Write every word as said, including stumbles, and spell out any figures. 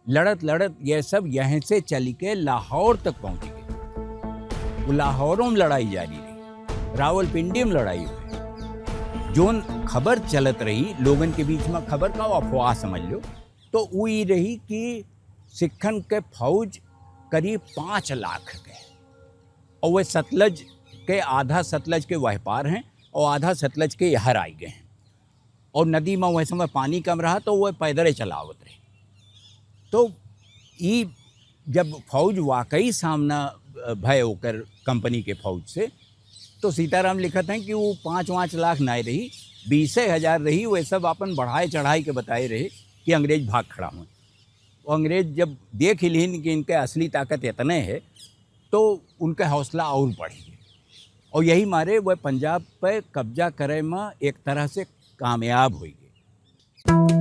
लड़त लड़त ये सब यहीं से चल के लाहौर तक पहुँच गए। वो लाहौरों में लड़ाई जारी रही, रावलपिंडी में लड़ाई हुई। जोन खबर चलत रही लोगन के बीच में, खबर का अफवाह समझ लो, तो वो ई रही कि सिखन के फौज करीब पाँच लाख के, और वह सतलज के, आधा सतलज के वह पार हैं और आधा सतलज के यहाँ आई गए हैं। और नदी में वह समय पानी कम रहा, तो वह पैदल चलावत रहे। तो ई जब फौज वाकई सामना, अ, भय ओकर कंपनी के फौज से, तो सीताराम लिखत हैं कि वो पाँच वाँच लाख नाय रही, बीसे हजार रही। वह सब अपन बढ़ाए चढ़ाए के बताए रहे कि अंग्रेज भाग खड़ा हुए। वो अंग्रेज जब देख ही लीन कि इनके असली ताकत इतने है, तो उनका हौसला और बढ़ गया। और यही मारे वह पंजाब पे कब्जा करे में एक तरह से कामयाब हो गए।